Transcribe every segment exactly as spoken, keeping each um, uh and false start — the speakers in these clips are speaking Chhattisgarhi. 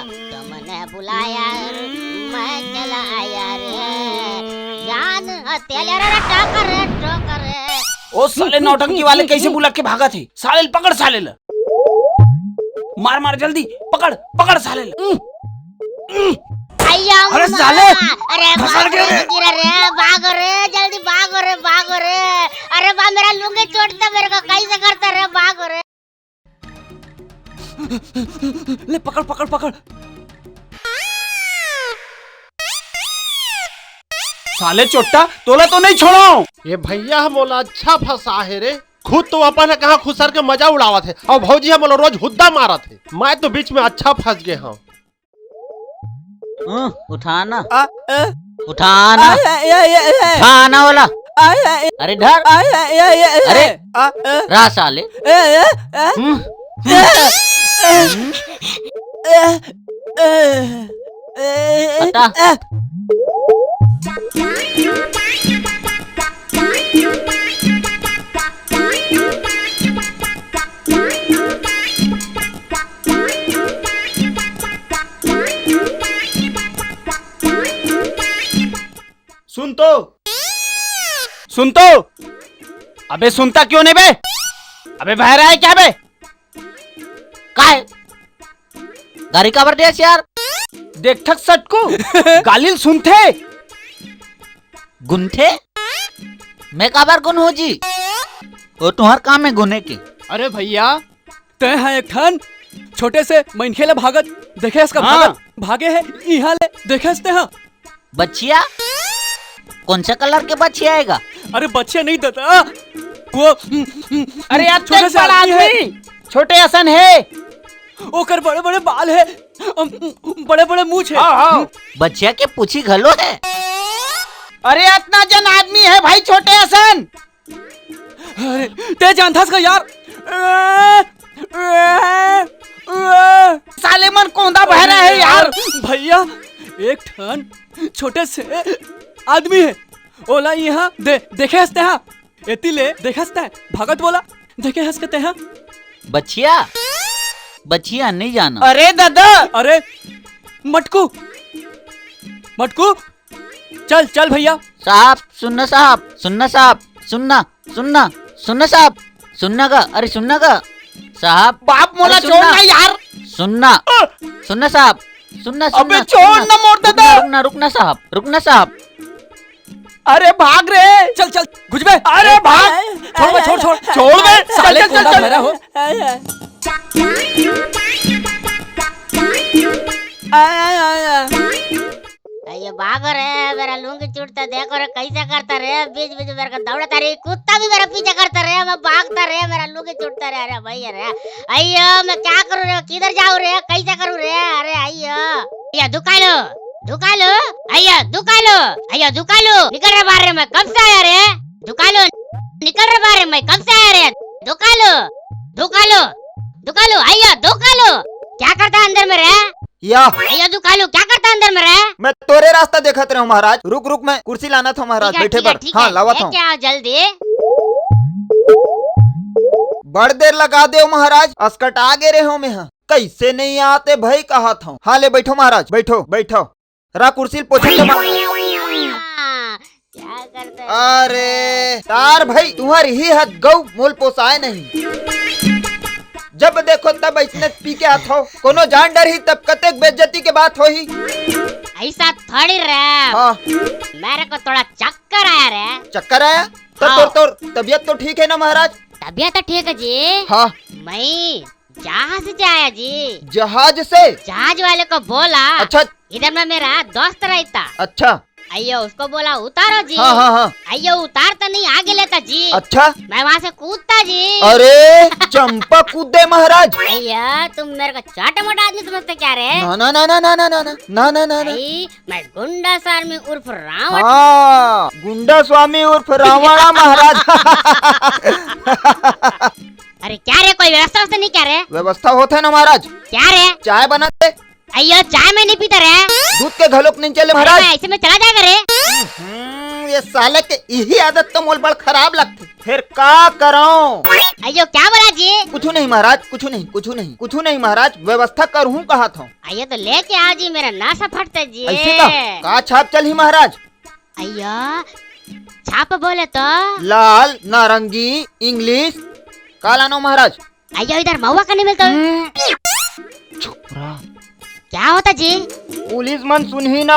तुमने बुलाया, मैं चला आया रे। जान, तेल रे, टोकर रे, टोकर रे। ओ साले नौटंकी वाले, कैसे बुला के भागत हे? साले ल पकड़, साले ल। मार, मार, जल्दी पकड़, पकड़ साले ल। उम, उम। अय्या अरे माँ, साले, अरे फंसा भाग के रे, रे। गिरा रे, भागो रे, जल्दी भागो रे, भागो रे। अरे बा, मेरा लुंगी चोट था, मेरे को कैसे करता रे, भागो रे। ले पकड़, पकड़, पकड़। साले चोट्टा, तोला तो नहीं छोड़ो। ये भैया ह मोला अच्छा फंसा हे रे। खुद तो अपन ह कहाँ खुसर के मजा उड़ावत हे, अउ भौजी ह मोला रोज हुद्दा मारत हे। मैं तो बीच में अच्छा फंस गे हंव। हम्म, उठा ना। आ, ए, उठा ना। आ, ए, ए, ए, ए। उठा ना वाला। आ, ए, ए, अरे धर। आ, ए, ए, ए, ए, अरे। ए, आ, ए, रा साले। ए, ए, ए, हम्म। ए, ए, ए, ए, ए, हटा। ए। सुन तो, सुन तो। अबे सुनता क्यों नहीं बे? अबे बहरा है क्या बे? काय? गारी काबर देस यार? देखथक सटकू, गाली ल सुनथे। गुनथे? मैं काबर गुनहूं जी? वो तुंहर काम हे गुने के। अरे भैया, तैं ह एक ठन छोटे से मनखे ल भागत देखे हस का? हाँ। भागत भागे हे इहां ले देखे हस तैं ह? बछिया? कौन सा कलर के बछिया आय गा? अरे बछिया नहीं दादा, वो अरे यार, छोटे से बड़ा आदमी हे। आदमी, छोटे असन हे। ओकर बड़े-बड़े बाल हे, अम, बड़े-बड़े मूछ हे। हाँ, हाँ। बछिया के पूछी घलो हे। अरे अतना जन आदमी हे भाई, छोटे असन। अरे, तैं जानथस का यार? साले मन कोंदा बहरा हे यार। भैया, एक ठन छोटे से आदमी हे, ओला इहां दे, देखे हस तैं ह। एती ले देखे हस तैं, भागत बोला, देखे हस के तैं ह। बछिया, बछिया नहीं जाना। अरे दादा। अरे मटकू, मटकू, चल, चल भैया। साहब, सुनना साहब, सुनना साहब, सुनना, सुनना, सुनना साहब, सुनना गा, अरे सुनना गा, साहब। बाप मोला अरे छोड़ सुनना। ना यार। सुनना, अ! सुनना साहब, सुनना, अबे सुनना, छोड़ सुनना। ना मोर दादा। रुकना, रुकना, रुकना साहब, रुकना साहब। अरे भाग रे। चल, चल, घुस बे। अरे भाग। छोड़ बे, छोड़, छोड़। छोड़ बे। साले चल, चल, कोंदा चल। भरा हो। अइयो भागो रे, मेरा लुंगी छूटता, देखो रे कैसे करता रे, बीच बीच में मेरे को दौड़ता रे, कुत्ता भी मेरा पीछे करता रे, मैं भागता रे, मेरा लुंगी छूटता रे, अरे भाई रे, अइयो मैं क्या करूँ रे, किधर जाऊँ रे, कैसे करूँ रे, अरे अइयो, अइयो दुकालो, दुकालो, अइयो दुकालो, अइयो दुकालो, निकल रे बाहर रे, मैं कब से आया रे, दुकालो, निकल रे बाहर रे, मैं कब से आया रे, दुकालो, दुकालो, दुकालो, अइयो दुकालो, क्या करता है अंदर में रे? या। अइयो दुकालू, क्या करता अंदर में रे? मैं तोरे रास्ता देखत रहूं महाराज। रुक, रुक, मैं कुर्सी लानत हंव महाराज, ठीक है, बैठे ठीक है, बर। ठीक हाँ, है, लावत हंव। लेके आओ जल्दी। बड़ देर लगा देव महाराज, असकटा गे रेहेंव मैं ह। कैसे नहीं आते भाई कहत हंव। हाँ, ले बैठो महाराज, बैठो, बैठो। रा कुर्सी ल पोछन दे मा-, हाँ, क्या करता है? अरे, तार भाई, तुंहर ही हद गऊ मोल पोसाय नहीं। जब देखो तब अइसने पी के आथो। कोनो जान डरही तब कतेक बेइज्जती के बात होही। ऐसा थोड़ी रे। हाँ। मेरे को थोड़ा चक्कर आया रे। चक्कर आया? तो हाँ। तोर, तोर तबीयत तो ठीक है ना महाराज? तबीयत तो ठीक है जी। हाँ। मैं जहाज से आया जी। जहाज से? जहाज वाले को बोला, अच्छा। इधर में मेरा दोस्त रहता। अच्छा। अइयो, उसको बोला, "उतारो जी।" हाँ, हाँ, हाँ। अइयो, उतारता नहीं, आगे लेता जी। अच्छा। मैं वहाँ से कूदता जी। अरे, चंपा कूद दे महाराज। अइयो, तुम मेरे को छोटा मोटा आदमी समझते क्या रे? ना, ना, ना। भाई, मैं गुंडा स्वामी उर्फ रावण। हाँ, गुंडा स्वामी उर्फ रावणा महाराज। अरे क्या रे, कोई व्यवस्था ववस्था नहीं क्या रे? व्यवस्था होत है ना महाराज। क्या रे? चाय बनाते। अइयो, चाय मैं नहीं पीता रे। दूध के घलोक नहीं चले अरे महाराज। मैं ऐसे में चला जाएगा रे। हम्म। ये साले के इही आदत तो मोल बड़ खराब लगथे, फेर का करंव? अयो, क्या बोला जी? कुछु नहीं महाराज, कुछु नहीं, कुछु नहीं, कुछु नहीं महाराज, व्यवस्था करहूँ कहत हंव। अयो, तो लेके आओ जी, मेरा नासा फटता जी। अइसे का? का छाप चलही महाराज? अयो, छाप बोले तो? लाल, नारंगी, English, का लानंव महाराज? अयो, इधर महुआ का नहीं मिलता? हम्म, चुप रहा। क्या होता जी? पुलिस मन सुनही ना,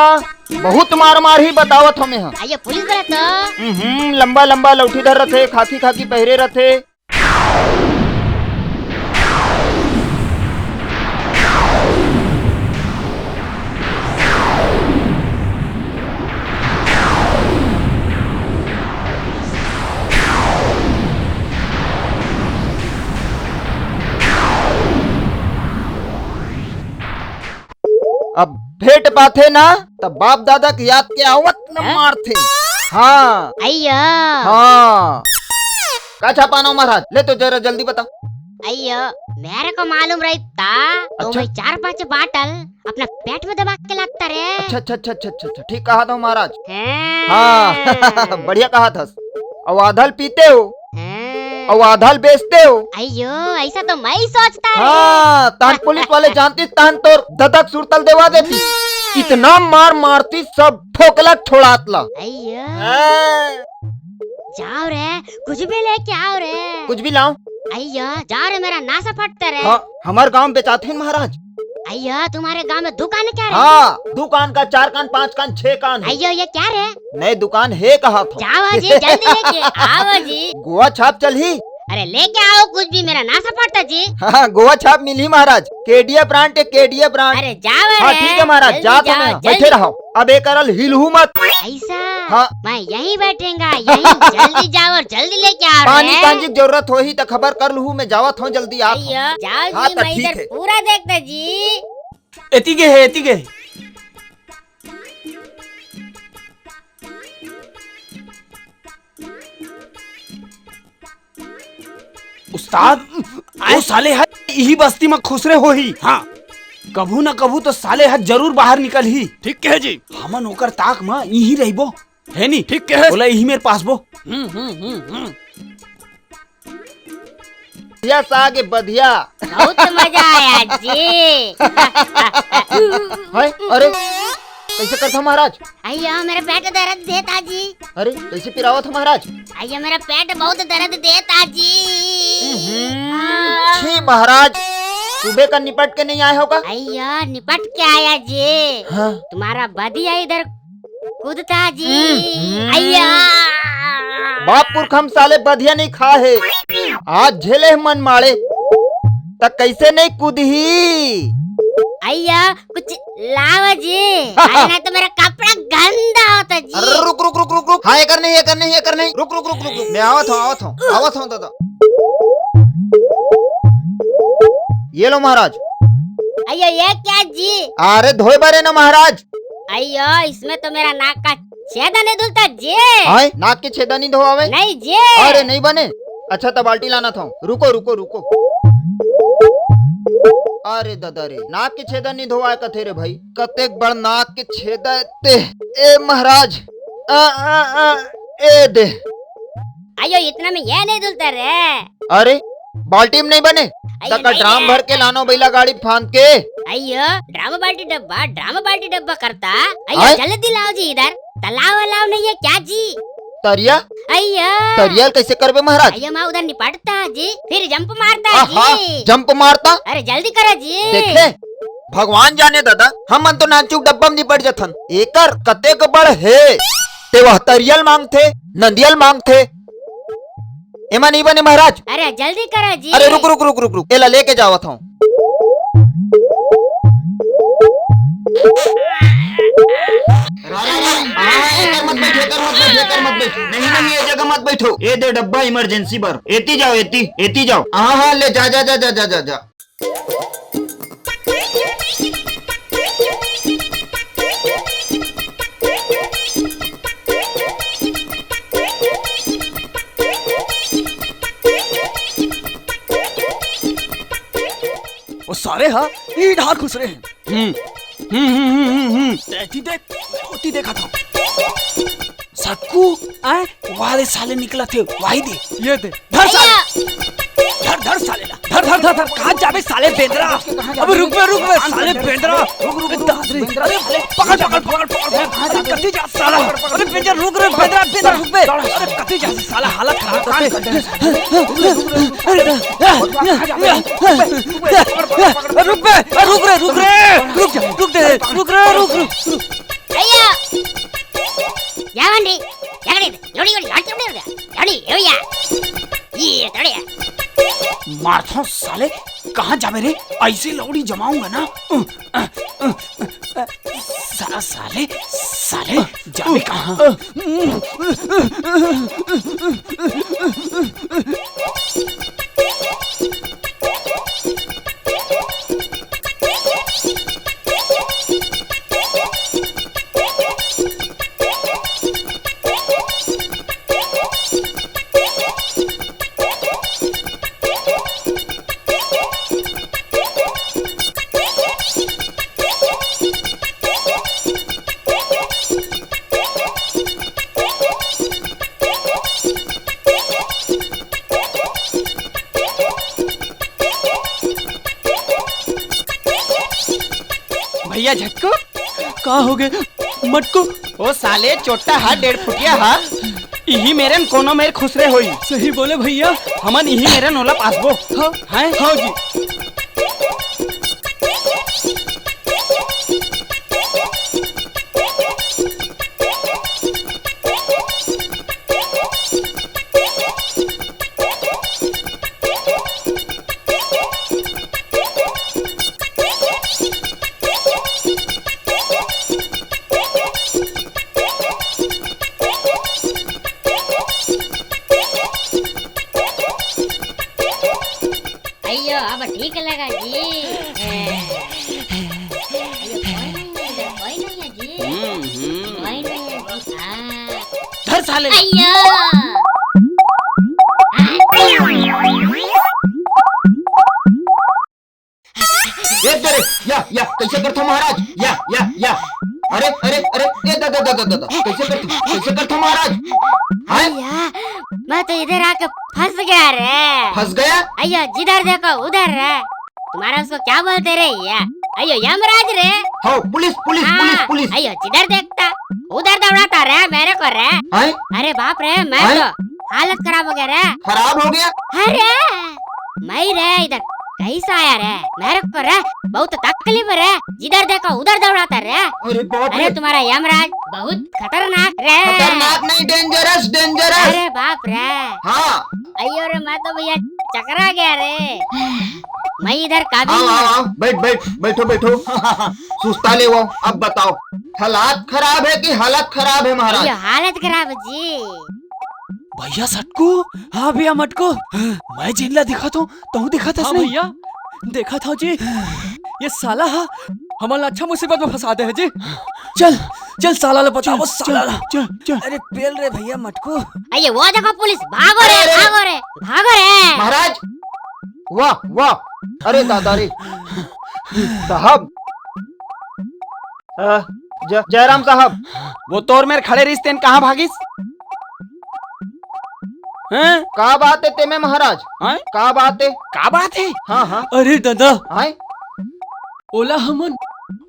बहुत मार मारही बतावत हंव मैं ह। अयो, पुलिस बोले तो? हम्म, लंबा लंबा लौठी धर रथे, खाकी खाकी पहिरे रथे। अब भेंट पाथे ना, त बाप दादा के याद के आवत न हैं? मारथे। हाँ। अइया। हाँ। का छाप लानंव महाराज? ले तो जरा जल्दी बता। अइया, मेरे को मालूम रहता तो अच्छा। मैं चार पांच बाटल अपना पेट में दबा के लाता रे। अच्छा, अच्छा, अच्छा, अच्छा, अच्छा, अच्छा, ठीक कहत हंव महाराज। हैं। हाँ, बढ़िया कहत हस। अउ आधा ल पीते हो, हैं। अउ आधा ल बेचते हो। अइयो, अइसा तो मैं ही सोचता रे। हाँ, तहन पुलिस वाले जानतिस, तहन तोर ददा के सुरता ल देवा देतिस। इतना मार मारतिस, सब फोकला के छोड़ात ला। अइयो। हाँ। जाओ रे, कुछ भी लेके आओ रे। कुछ भी लाओ। अइयो, जाओ रे, मेरा नासा फटता रे। हाँ, हमर गांव बेचाथे न महाराज। अइयो, तुम्हारे गांव में दुकान है क्या रे? हाँ, दू कान का, चार कान, पांच कान, छह कान है। अइयो, ये क्या रे? नए दुकान हे कहत हंव। जाओ जी, जल्दी लेके आओ जी। गोवा छाप चलही? अरे लेके आओ कुछ भी, मेरा नासा फटता जी। हाँ, गोवा छाप मिलही महाराज, केडीए ब्रांड है, केडीए ब्रांड। अरे जाओ हाँ, रे, ठीक है महाराज, जल्दी जात हंव जाओ, मैं, जल्दी। बैठे रहो। अब एकरा ल हिलहू मत। अइसा? हाँ। मैं यहीं बैठेंगा, यहीं। जल्दी जाओ और जल्दी लेके आओ पानी रे। कांजी के जरूरत होही त खबर कर लूहू, मैं जावत हंव, जल्दी आत हंव। अइयो, जाओ हाँ, जी, त मैं ठीक इधर है। पूरा देखता जी। एती गे हे, एती गे हे। उस्ताद, आय? ओ साले ह इही बस्ती म खुसरे होही। हाँ। कभू न कभू तो साले ह जरूर बाहर निकलही। ठीक कहे जी। हमन ओकर ताक म इही रहिबो। हे नी? ठीक कहे। ओला इही मेर पासबो। हम्म, हम्म, हम्म, हम्म। बढ़िया साग हे, बढ़िया। बहुत मजा आया जी। हाय, अरे, कइसे करथा महाराज? अइयो, मेरा पेट दर्द देता जी। अरे, कइसे पिरावत हो महाराज? अइयो, मेरा पेट बहुत दर्द देता जी। हम्म, आ। छी महाराज, सुबह का निपट के नहीं आए हो का? अइयो, निपट के आया जी। हाँ। तुम्हारा बदिया इधर कूदता जी। हम्म। अइया। बाप पुरख हम साले बधिया नहीं खा हे, आज झेले हे मन माड़े, त कइसे नहीं कूदही? अइया, कुछ लाओ जी। अरे नहीं तो मेरा कपड़ा गंदा होता जी। अरे रुक, रुक, रुक, रुक, रुक। हाँ, एकर नहीं, एकर नहीं, एकर नहीं। रुक, रुक, रुक, रुक, रुक। मैं आवत हूँ, आवत हूँ, आवत हूँ दादा। ये लो महाराज। अइयो, ये क्या जी? अरे धोए बर हे ना महाराज। अइयो, इसमें तो मेरा नाक का छेदा नहीं धुलता जी। हाय, नाक के छेदा नहीं धोआवे? नहीं जी। अरे नहीं बने। अच्छा, त बाल्टी लानत हूँ। रुको, रुको, रुको। अरे ददा रे, नाक के छेदा नहीं धोआए कथे रे भाई। कतेक बड़ नाक के छेदा हे ते। ए महाराज, आ, आ, आ, ए दे। अइयो, इतना में ये नहीं धुलता रे। अरे, बाल्टी में नहीं बने? अइयो, त का नहीं ड्राम है। भर के लानो बइला गाड़ी फांद के। अइयो, ड्राम बाल्टी डब्बा, ड्राम बाल्टी डब्बा करता। अइयो, आय? जल्दी लाओ जी इधर। तलाव अलाव नहीं है क्या जी? तरिया? अइयो। तरिया ल कइसे करबे महाराज? अइयो, मैं उधर निपटता जी, फिर जंप मारता आहा, जी। जंप मारता? अरे जल्दी करो जी। देखे, भगवान जाने दादा, हमन तो नानचुक डब्बा में निपट जथन। एकर कतेक बड़ हे, ते वह तरिया ल मांगथे, नंदिया ल मांगथे। एमा नहीं बने महाराज। अरे जल्दी करो जी। अरे रुक, रुक, रुक, रुक, रुक, एला लेके जावत हूँ। हाँ, हाँ, एकर मत बैठ, एकर मत बैठ, एकर मत बैठ। नहीं, नहीं, ये जगह मत बैठो। ए दे डब्बा emergency बर। एती जाओ, एती, एती जाओ। हाँ, हाँ, ले जा, जा, जा। ओ सारे हा, ई ढार खुसरे हे। हम्म। हम्म, हम्म, हम्म, हम्म, हम्म। एती देख, ओती देखत हंव। सक्कू, आय? वाले साले निकलत हे, वाही दे। ये दे। धर साले। भैया। धर, धर साले ला। धर, धर, धर, धर। कहाँ जाबे साले बेंदरा? अबे रुक बे, रुक बे, साले बेंदरा। रुक, रुक, अरे रुक, दाद रे। बेंदरा। अरे पकड़, पकड़, पकड़, पकड़। अरे कति जा साला। अरे बेंदरा रुक रे, बेंदरा, बेंदरा रुक बे। अरे कति जा साला, हालत खराब कर दे। अरे दा-, रुक बे, रुक रे, रुक रे। रुक जा, रुक दे, रुक रे, रुक, रुक, रुक। भैया। या बंदी, या गड़ी, लोड़ी, लोड़ी, लोड़ी, लोड़ी, लोड़ी, लोड़ी, या। ये तड़े। मारथो साले, कहाँ जाबे रे? ऐसे लौड़ी जमाऊंगा ना। सा-, साले, साले, जाबे कहाँ? भैया झटकू, का हो गे मटकू? ओ साले, चोट्टा हा, डेढ़ फुटिया हा, इही मेरन कोनो मेर खुसरे होई। सही बोले भैया। हमन इही मेरन ओला पासबो। हाँ। हैं? हाँ जी। अइयो, अब ठीक लगा जी। अइयो, कोई नहीं है इधर, कोई नहीं है जी। हम्म, हम्म। कोई नहीं है जी। हाँ। धर साले। अइयो। ए, दे रे, या, या, कैसे करथो महाराज? या, या, या। अरे, अरे, अरे, ए, दा, दा, दा, दा, दा, दा, कैसे करथो, कैसे करथो महाराज? हाँ? भैया, मैं तो इधर आके फंस गया रे। फंस गया? अइयो, जिधर देखो उधर रे। तुम्हारा उसको क्या बोलते रे या? अइयो, यमराज रे। हाँ, पुलिस, पुलिस, हाँ, पुलिस, पुलिस। अइयो, जिधर देखता उधर दौड़ाता रे मेरे को रे। हाँ? अरे बाप रे, मैं हाँ? तो हालत खराब हो गया रे। खराब हो गया? अरे, मैं रे इधर कैसा आया रे? मेरे को रे बहुत तकलीफ रे, जिधर देखो उधर दौड़ाता रे। अरे बाप रे। अरे तुम्हारा यमराज बहुत खतरनाक रे। खतरनाक नहीं, dangerous, dangerous। अरे बाप रे। हाँ। अइयो रे, मैं तो भैया चकरा गया रे। मैं इधर काबिल आओ, नहीं आओ, हूँ। आओ, बैठ, बैठ, बैठो, बैठो। सुस्ता ले वो, अब बताओ, हालात खराब है कि हालत खराब है महाराज? अइयो, हालत खराब है जी। भैया सटकू, हाँ भैया मटकू, मैं जेन ला दिखत हूँ, तहूँ दिखत हस हाँ नहीं? भैया, देखत हूँ जी, ये साला हा हमन ला अच्छा मुसीबत में फंसा दे है जी। चल, चल साला ला बताओ, चल, साला ला। चल, चल। अरे पेल रे भैया मटकू। अइयो वो देखो पुलिस, भागो रे, अरे, अरे, भागो रे, भागो रे। महाराज, वाह, वाह, अरे दादा रे, साहब, अ, ज-, जयराम साहब। वो तोर मेर खड़े रहिस तेन कहाँ भागिस? हैं? का बात है तेमे महाराज? हैं? का बात है? का बात है? हाँ, हाँ। अरे दादा। हैं? ओला हमन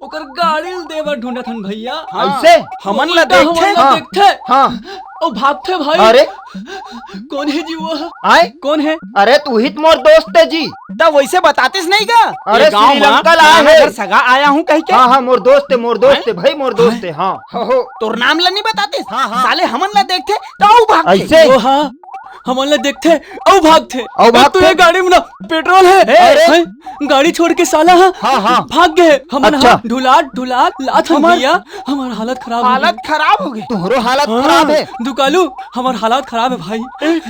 ओकर गाड़ी ल दे बर ढूंढत हन भैया। हाँ। ऐसे? हमन ला उल्टा हमन देखथे? ला हाँ। देखथे। हाँ। अउ भागथे भाई। अरे? कोन हे जी वो? आय? कोन हे? अरे तू ही तो मोर दोस्त है जी। त वैसे बतातेस नहीं का? अरे ये गांव श्रीलंका म ला मैं हे। घर सगा आया हूँ कह के। हाँ, हाँ, मोर दोस्त है, मोर दोस्त हैं? है भाई, मोर दोस्त हैं? है, हाँ। हो, हो। तोर नाम ला नहीं बतातेस? हाँ, हाँ। साले हमन ला देखथे त अउ भागथे। ऐसे? ओ हाँ, हमन ला देखथे अउ भागथे। अउ भागथे? तू ये गाड़ी में ना पेट्रोल है। अरे। हैं? गाड़ी छोड़ के साला हा हाँ, हाँ। भाग गए। हमन अच्छा। हा ढुलात ढुलात लात हन हमर भैया, हमर हालत खराब हो हालत गई। खराब हो गई। तुम्हरो हालत हाँ, खराब है। दुकालू, हमर हालत खराब है भाई। ए,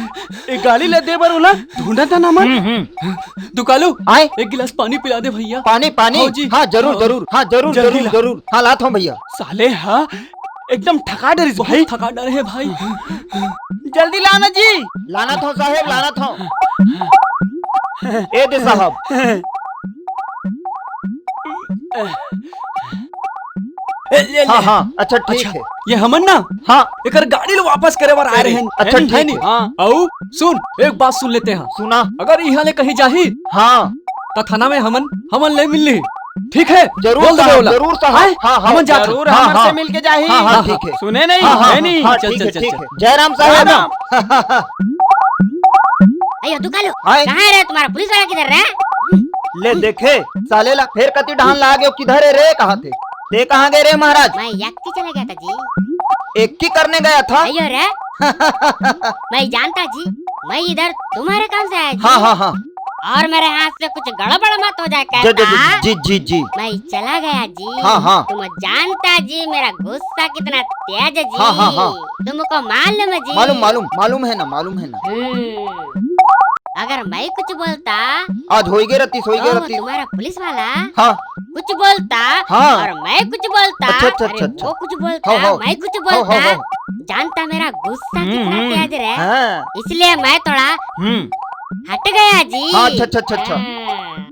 ए गाड़ी ला दे बर ओला ढूंढत हन हमन। हम्म, हम्म। दुकालू, आय? एक गिलास पानी पिला दे भैया। पानी, पानी? हाँ जी। हाँ, जरूर, हाँ। जरूर। हाँ, जरूर, जल्दी जरूर, ला। जरूर। हाँ, लात हूँ भैया। साले हा एकदम ठका डरिस बहुत भाई। ठका डरे है भाई। जल्दी लाना जी। लाना था साहेब, लाना था। ए दे साहब। ए ले, ले। हाँ, हाँ, अच्छा, ठीक अच्छा, है। ये हमन ना हाँ। एकर गाड़ी ल वापस करे बर आए रहेन, अच्छा, है नी, ठीक है नी? है। हाँ। अउ सुन, एक बात सुन लेते हैं। सुना। अगर इहाँ ले कहीं जाही, हाँ। त थाना में हमन, हमन ले मिल ली। ठीक है? जरूर बोल दे साहब, ओला। जरूर साहब। आए? हाँ, हाँ, हमन जात हन। जरूर हाँ, हमन हाँ। से मिल के जाही। हाँ, हाँ, हाँ, ठीक है। सुने नहीं, हाँ, हाँ, है नहीं? हाँ, चल, ठीक चल, है, चल, ठीक चल। है। जय राम साहब। राम। अयो, दुकालो, आए? कहाँ है रे तुम्हारा पुलिस वाला, किधर रे? ले देखे, साले ला फेर कति डहान ला गे, किधर है रे, कहाँ थे? ते कहाँ गए रे महाराज? मैं यक्की चला गया था जी। एक ही करने गया था? अयो रे। मैं जानता जी, मैं इधर तुम्हारे काम से आया जी। हाँ, हाँ, हाँ। और मेरे हाथ से कुछ गड़बड़ मत हो जाए जी, जी, कहता। जी, जी, जी। मैं चला गया जी। हाँ, हाँ। तुम जानता जी मेरा गुस्सा कितना तेज है जी। हाँ, हाँ, हाँ। तुमको मालूम है जी। मालूम, मालूम, मालूम है ना, मालूम है ना। हम्म। अगर मैं कुछ बोलता आज होई गे रतिस, होई गे तो रतिस। तुम्हारा पुलिस वाला हाँ। कुछ बोलता हाँ। और मैं कुछ बोलता, अच्छा, अच्छा, अरे अच्छा, वो अच्छा। कुछ बोलता, हाँ, हाँ। मैं कुछ हाँ, हाँ, बोलता, हाँ। जानता मेरा गुस्सा हम्म, कितना हम्म। तेज रहे, हाँ। इसलिए मैं थोड़ा हम्म। हट गया जी। हाँ, अच्छा, अच्छा, अच्छा, अच्छा। हाँ।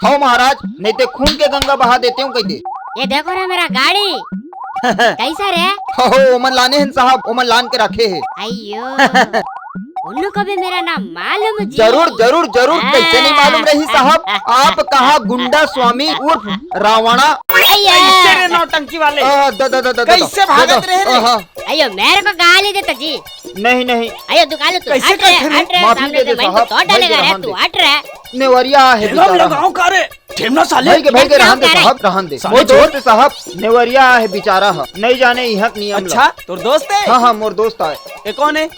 हाँ महाराज, नहीं ते खून के गंगा बहा देते हूँ कह दे। ये देखो रे मेरा गाड़ी। कैसा रे? हो, ओमन लाने हैं साहब, ओमन लान के रखे हैं। अयो, उनको भी मेरा नाम मालूम जी। जरूर, जरूर, जरूर, हाँ। कैसे नहीं मालूम रही साहब? आप कहा गुंडा स्वामी उर्फ रावणा। अयो। कैसे रे नौटंकी वाले? आ, the, the, the, the, the, कैसे द, भागत द, रहे रे? आहा। अयो, मेरे को गाली देता जी। नहीं, नहीं। अयो, दुकालो, तू कैसे हट रे, करते रे? हट रे, माफी सामने दे से दे मैं साहब, तो डलेगा रे, तू हट रे। नेवरिया है ठेला बेचारा। लगाओ का रे? ठेमना साले। भाई के, भाई के, ठेमना रहन दे का रे? साहब, रहन दे। साले मोर चोर। दोस्त साहब, नेवरिया है बेचारा है। नहीं जाने इहाँ के नियम ला। अच्छा, तोर दोस्त है? हाँ, हाँ, मोर दोस्त आए। ये कौन है?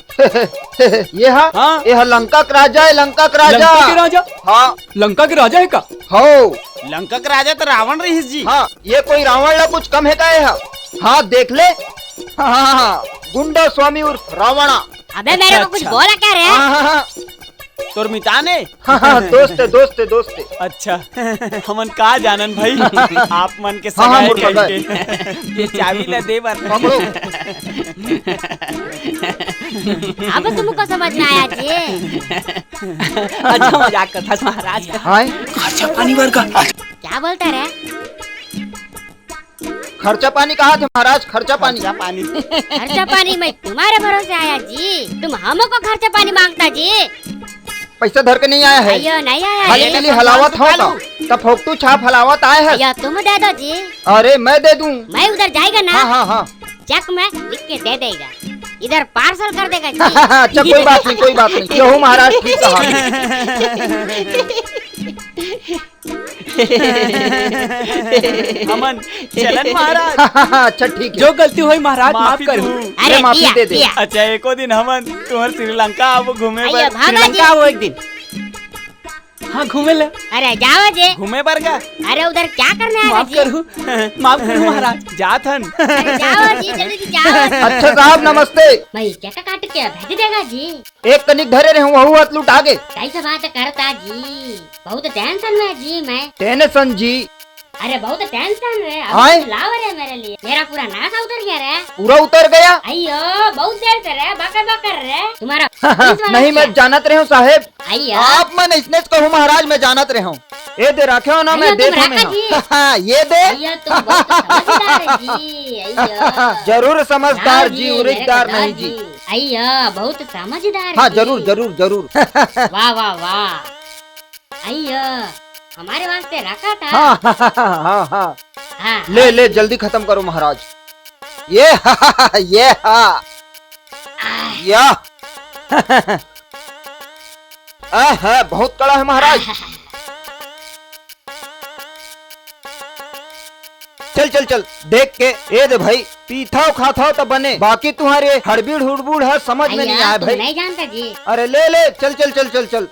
ये हा? हाँ। ये हा लंका के राजा है, लंका के राजा। लंका के राजा? हाँ। लंका के राजा है का? हो। लंका के राजा तो रावण रहीस जी। हाँ, ये कोई रावण ला कुछ कम है का ये हा? हाँ, देख ले। हाँ, हाँ, हाँ, गुंडा स्वामी उर्फ रावणा। अबे मेरे अच्छा, को कुछ अच्छा। बोला क्या रे? हाँ, हाँ, हाँ। तोर मितान है? हाँ, हाँ, दोस्त है, दोस्त है, दोस्त है। अच्छा, हमन का जानन भाई, आप मन के हाँ, हाँ, सगा है मोर सगा है। कहिके। ये चाबी ला दे बर। पकड़ो। अब तुमको समझ में आया जी? अच्छा, मजाक करता महाराज। हाय। खर्चा पानी बर का। क्या बोलता रे? खर्चा पानी कहा थे महाराज, खर्चा पानी। खर्चा पानी। खर्चा पानी मैं तुम्हारे भरोसे आया जी, तुम हमको खर्चा पानी मांगता जी। पैसा धर के नहीं आया है। अयो, नहीं आया खाली जी। पीली हलावत हो तो, तब फोकटू छाप हलावत आए है। अयो, तुम दे दो जी। अरे मैं दे दूं। मैं उधर जाएगा ना, हाँ, हाँ, हाँ। चेक में लिख के दे देगा, इधर पार्सल कर देगा जी। अच्छा, कोई बात नहीं, कोई बात नहीं, यहू महाराज ठीक कहा। हमन चलन महाराज। अच्छा, ठीक है। जो गलती होई महाराज, माफ माफी करू। दू। अरे, ले, माफी दिया, दे दे। दिया। अच्छा, एको दिन हमन तुहर श्रीलंका आबो घूमे अयो, बर। भागा श्रीलंका जी। आबो एक दिन। हाँ, घूमे ले। अरे, जाओ जी। घूमे बर का? अरे, उधर क्या करने आया माफ जी? करू, माफ करू महाराज। जात हन। अरे, जाओ जी, जल्दी से जाओ। अच्छा साहब, नमस्ते। मैं चेक काट के भेज देगा जी। एक कनिक धरे रहे हूँ, वहू हाथ लुटा गे। कैसे बात करता जी? बहुत टेंशन में जी मैं। टेंशन जी? अरे बहुत टेंशन रे, अब आए? कुछ लाओ रे मेरे लिए। मेरा पूरा नासा उतर गया रे। पूरा उतर गया? अयो, बहुत देर से रे, बकर बकर रे। तुम्हारा पुलिस वाला नहीं, मैं क्या? जानत रहे हूँ साहेब। अयो। आप मन इसने कहूँ महाराज, मैं जानत रहे हूँ। ये दे रखे हो ना, अयो, मैं तुम देख रखा नहीं जी। हूँ। ये दे। अयो, तुम बहुत समझदार है जी। अयो। जरूर समझदार हाँ जी, जी, मेरे उरिकदार सरदार नहीं जी। जी। अयो, बहुत समझदार हाँ, जी। जरूर, जरूर, जरूर। वाह, वाह, वाह। अयो, हमारे वास्ते रखा था। हाँ, हाँ, हाँ, हाँ, हाँ। हाँ, ले, हाँ ले, जी। जल्दी खत्म करो महाराज। ये, ये, आह। या। आह, बहुत कड़ा है महाराज। आह। चल, चल, चल, देख के, ए दे भाई, पीथाव खाथाव त बने, बाकी तुम्हारे हड़बीड़ हुड़बूड़ ह समझ में नहीं भैया, आए तुम भाई। नहीं जानता जी। अरे ले, ले, चल, चल, चल, चल, चल।